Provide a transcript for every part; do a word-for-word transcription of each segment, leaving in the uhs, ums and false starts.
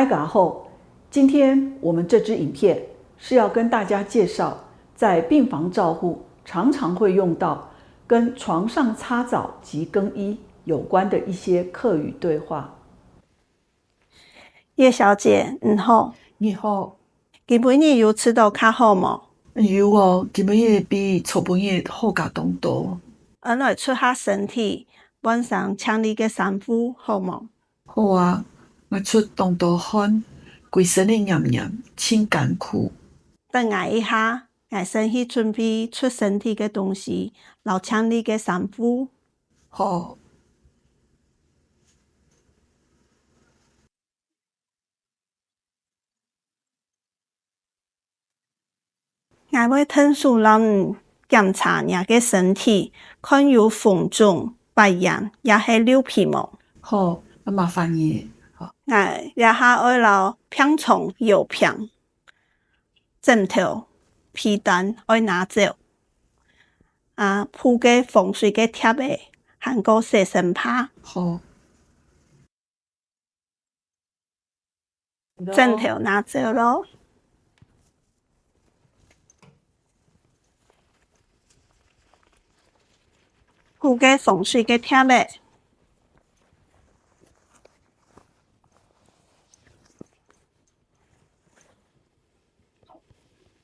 大家好，今天我们这支影片是要跟大家介绍，在病房照护常常会用到跟床上擦澡及更衣有关的一些客语对话。叶小姐，你好。你好。今晡日有食到較好無？有哦，今晡日比昨晡日好加當多。恁來捽下身體，換身淨俐个衫褲，好無？ 好啊，𠊎捽當多汗，歸身个黏黏，盡艱苦。等𠊎一下，𠊎先去準備捽身體个東西，摎淨俐个衫褲。好。 𠊎會𢯭手摎你檢查若个身體，看有紅腫、發炎，也係漏皮無？好，恁麻煩你。好。𠊎這下愛摎病床搖平，枕頭、被單愛拿走，啊，鋪个防水个貼仔，還過洗身帕。好。 枕頭拿走囉。鋪个防水个貼仔。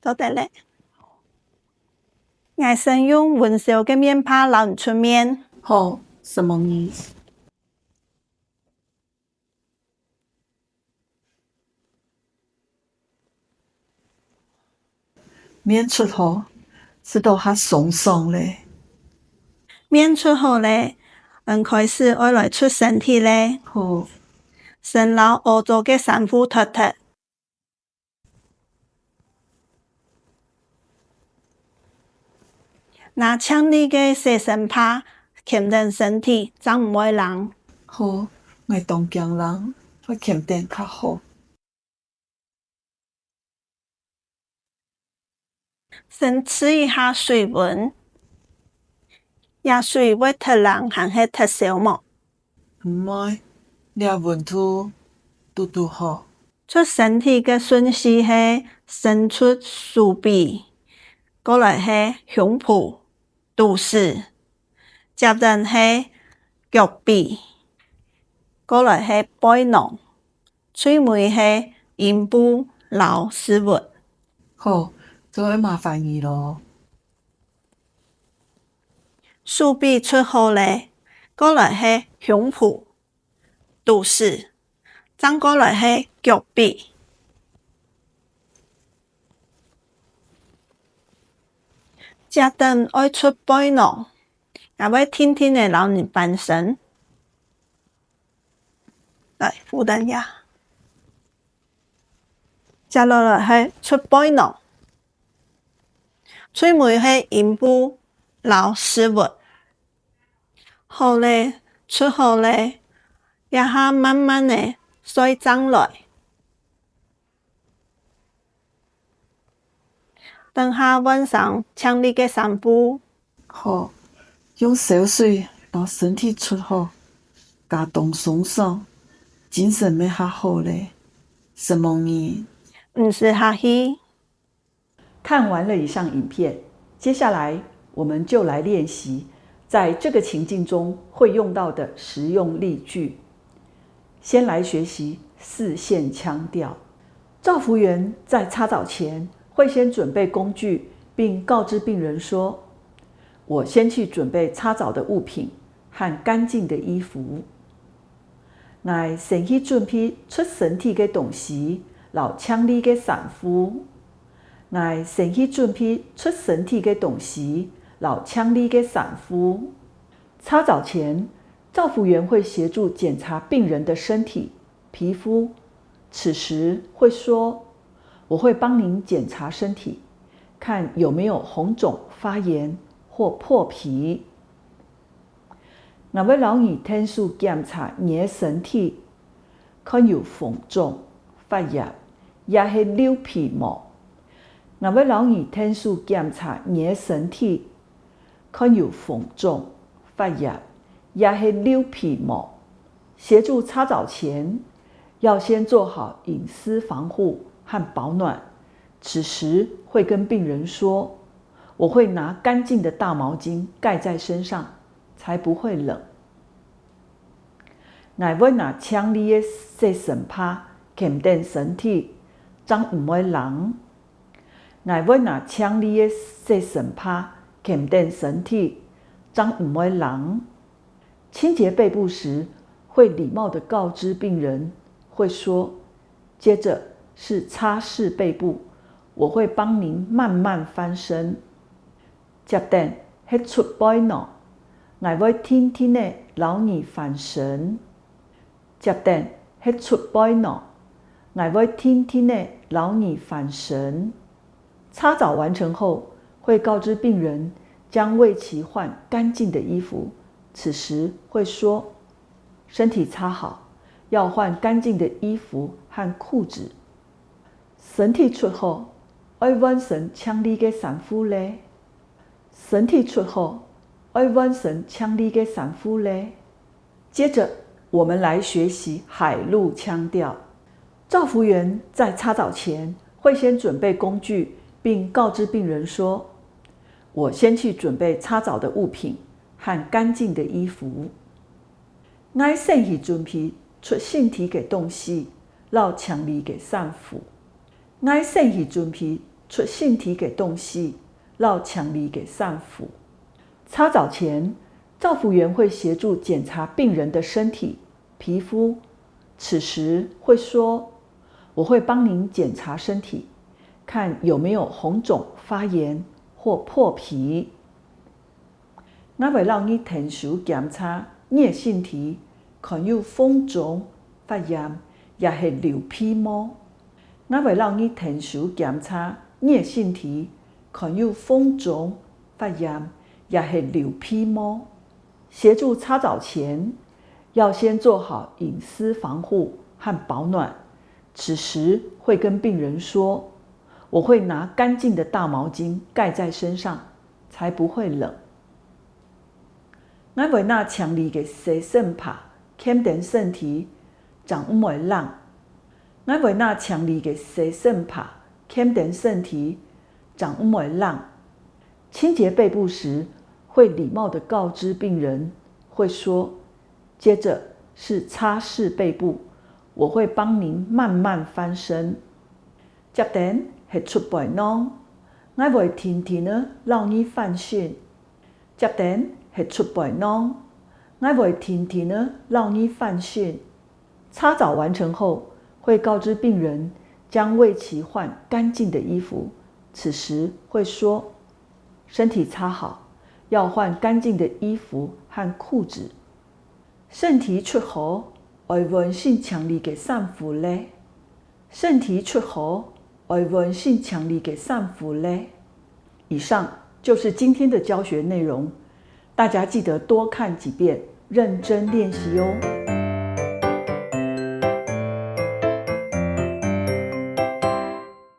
做得了。𠊎先用溫燒个面帕摎你捽面。好，承蒙你。 面捽好，食到較鬆爽咧。面捽好咧，𫣆開始愛來捽身體咧。好。先摎屙糟个衫褲脫忒。 拿淨俐个洗身帕，掔等身體，正毋會冷。好，𠊎當驚冷，愛掔等較好。先試一下水溫，這水會忒冷還係忒燒無？ 毋會，這溫度堵堵好。捽身體个順序係先捽手臂，過來係胸脯、肚屎，接等係腳髀，過來係背囊，最尾係陰部摎屎朏。好，做得麻煩你囉。 手臂捽好咧，過來係胸脯、肚屎，正過來係腳髀。接等愛捽背囊，𠊎會定定仔摎你扳身。來，扶等一下。接落來係捽背囊。 最尾係陰部摎屎朏。好咧，捽好咧，這下慢慢仔睡正來。等下換身淨俐个衫褲。好，用燒水摎身體捽好，加當鬆爽，精神乜較好咧。承蒙你。毋使客氣。 看完了以上影片，接下來我們就來練習在這個情境中會用到的實用例句。先來學習四縣腔調。照服員在擦澡前會先準備工具，並告知病人說：「我先去準備擦澡的物品和乾淨的衣服。」 𠊎先去準備捽身體个東西，摎淨俐个衫褲。𠊎先去準備捽身體个東西，摎淨俐个衫褲。擦澡前，照服員會協助檢查病人的身體、皮膚，此時會說：「我會幫您檢查身體，看有沒有紅腫、發炎或破皮。」 𠊎會摎你𢯭手檢查若身體，看有紅腫、發炎，也係漏皮無。𠊎會摎你𢯭手檢查若身體，看有紅腫、發炎，也係漏皮無。協助擦澡前，要先做好隐私防护和保暖。此时会跟病人说：“我会拿干净的大毛巾盖在身上，才不会冷。”𠊎會拿淨俐个洗身帕掔等身體，正毋會冷。𠊎會拿淨俐个洗身帕掔等身體，正毋會冷。清洁背部时，会礼貌地告知病人，会说：“接着是擦拭背部，我会帮您慢慢翻身。”接等係捽背囊，𠊎會定定仔摎你翻身。接等係捽背囊，𠊎會定定仔摎你翻身。擦澡完成后，会告知病人将为其换干净的衣服，此时会说：“身体擦好，要换干净的衣服和裤子。”身體捽好，愛換身淨俐个衫褲咧。身體捽好，愛換身淨俐个衫褲咧。接着，我们来学习海陆腔调。照服员在擦澡前会先准备工具，并告知病人说：“我先去准备擦澡的物品和干净的衣服。”𠊎先去准备捽身體个东西，摎淨俐个衫褲。 𠊎先去准备捽身體个东西，摎淨俐个衫褲。擦澡前，照服员会协助检查病人的身体、皮肤，此时会说：“我会帮您检查身体，看有没有红肿、发炎或破皮。” 𠊎會摎你𢯭手檢查你个身體，看有紅腫、發炎，也係流鼻毛。𠊎會摎你𢯭手檢查你个身體，看有紅腫、發炎，也係流鼻毛。协助擦澡前，要先做好隐私防护和保暖。此时会跟病人说：“我会拿干净的大毛巾盖在身上，才不会冷。” 𠊎會拿淨俐个洗身帕掔等身體，正毋會冷。𠊎會拿淨俐个洗身帕掔等身體，正毋會冷。清洁背部時，會禮貌地告知病人，會說：“接着是擦拭背部，我會幫您慢慢翻身。”接等係捽背囊，𠊎會定定仔摎你翻身。 接等係捽背囊，𠊎會定定仔摎你翻身。擦澡完成後，會告知病人將為其換乾淨的衣服，此時會說：“身體擦好，要換乾淨的衣服和褲子。”身體捽好，愛換身淨俐个衫褲咧。 身體捽好，愛換身淨俐个衫褲咧。以上就是今天的教学内容，大家记得多看几遍，认真练习哦。